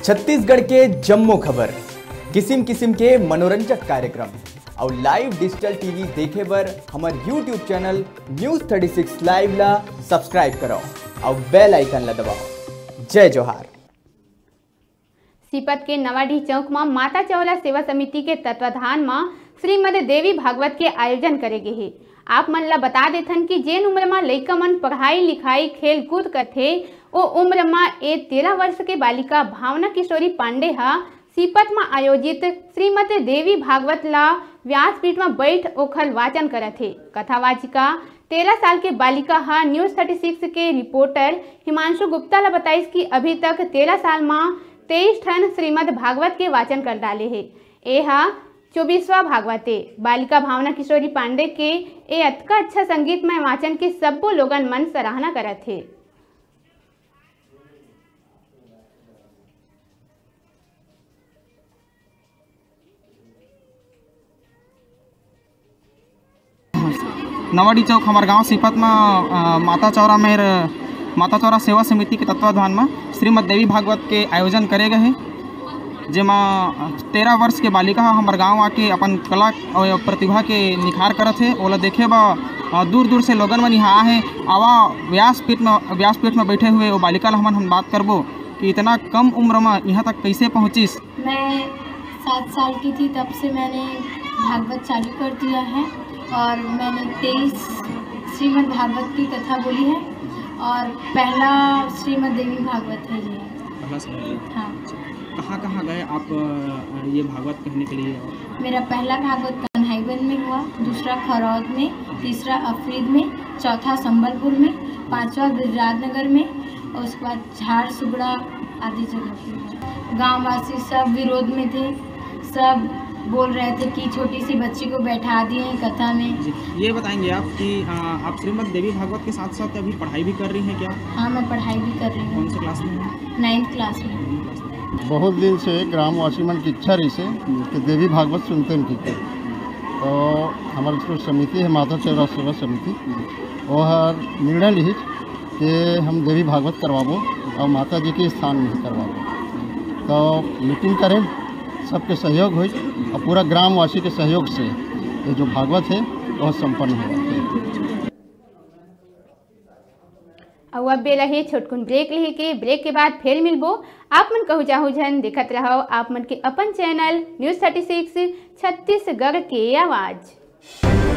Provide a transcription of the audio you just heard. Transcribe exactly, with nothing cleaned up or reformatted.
छत्तीसगढ़ के जम्मो खबर, किसिम किसिम के मनोरंजक कार्यक्रम अउ live digital T V देखे बर हमर YouTube channel News thirty six Live ला subscribe करव अउ bell icon ला दबाव। जय जोहार। सीपत के नवाडीह चौक म माता चौरा सेवा समिति के तत्वाधान म श्रीमद देवी भागवत के आयोजन करे गे हे। आप मन ला बता देथन कि जेन उम्र म लइका मन पढ़ाई लिखाई खेल कूद करथे, ओ उम्र म ए तेरह वर्ष के बालिका भावना किशोरी पांडे ह सीपत म आयोजित श्रीमद देवी भागवत ला व्यासपीठ म बैठ ओखर वाचन करत हे। कथावाचिका तेरह साल के बालिका ह News thirty six के reporter हिमांशु गुप्ता ला बताइस कि अभी तक तेरह साल म तेईस ठन श्रीमद भागवत के वाचन कर डाले हे। ए ह चौबीसवाँ भागवत ए। बालिका भावना किशोरी पांडे के ए अतका अच्छा संगीतमय वाचन के सब्बो लोगन मन सराहना करत हे। नवाडी चौक हमर गांव सीपत म, अ, माता चौरा मेर, माता चौरा सेवा समिति के तत्वाधान म श्रीमद देवी भागवत के आयोजन करे गए हे, जेमा तेरह वर्ष के बालिका ह हमर गांव आके अपन कला अउ प्रतिभा के निखार करत हे। ओला देखे बर, अ, दूर-दूर से लोगन मन इहाँ आए हे। आवा व्यासपीठ म, व्यासपीठ म बैठे हुए वो बालिका ला हमन, हम बात करबो कि इतना कम उम्र म इहाँ तक कैसे पहुँचिस। मैं सात साल की थी, तब से मैंने भागवत चालू कर दिया है और मैंने तेईस श्रीमद् भागवत की कथा बोली है और पहला श्रीमद् देवी भागवत है ये। पहला श्रीमद् देवी। हाँ। कहाँ कहाँ गए आप, अ, ये भागवत कहने के लिए? मेरा पहला भागवत कन्हाईगंज में हुआ, दूसरा खरौद में, तीसरा अफरीद में, चौथा संबलपुर में, पांचवा बिरजादनगर में और उसके बाद झारसुगड़ा आदि जगह पे हुआ। गांववासी सब विरोध में थे, सब बोल रहे थे कि छोटी सी बच्ची को बैठा दिए हैं कथा में। जी, ये बताएंगे आप कि, आ, आप श्रीमद् देवी भागवत के साथ साथ अभी पढ़ाई भी कर रही हैं क्या? हाँ, मैं पढ़ाई भी कर रही हूँ। कौन से क्लास में हैं? नाइन्थ क्लास में। बहुत दिन से ग्रामवासी मन की इच्छा रहिसे कि देवी भागवत सुनतेन कहिके। तो हमर जो समिति है, माता चौरा सेवा समिति, वो हर निर्णय लिहिस कि हम देवी भागवत करवाबो और माता जी के स्थान में ही करवाबो। तो मीटिंग करें, सबके सहयोग होइस और पूरा ग्रामवासी के सहयोग से ये जो भागवत है, वो संपन्न हुआ। अउ अब बेला हे छोटकुन ब्रेक लेहे के। ब्रेक के बाद फेर मिलबो। आप मन कहूँ जाहू झन, देखत रहव आप मन के अपन channel news thirty six Chhattisgarh के आवाज़।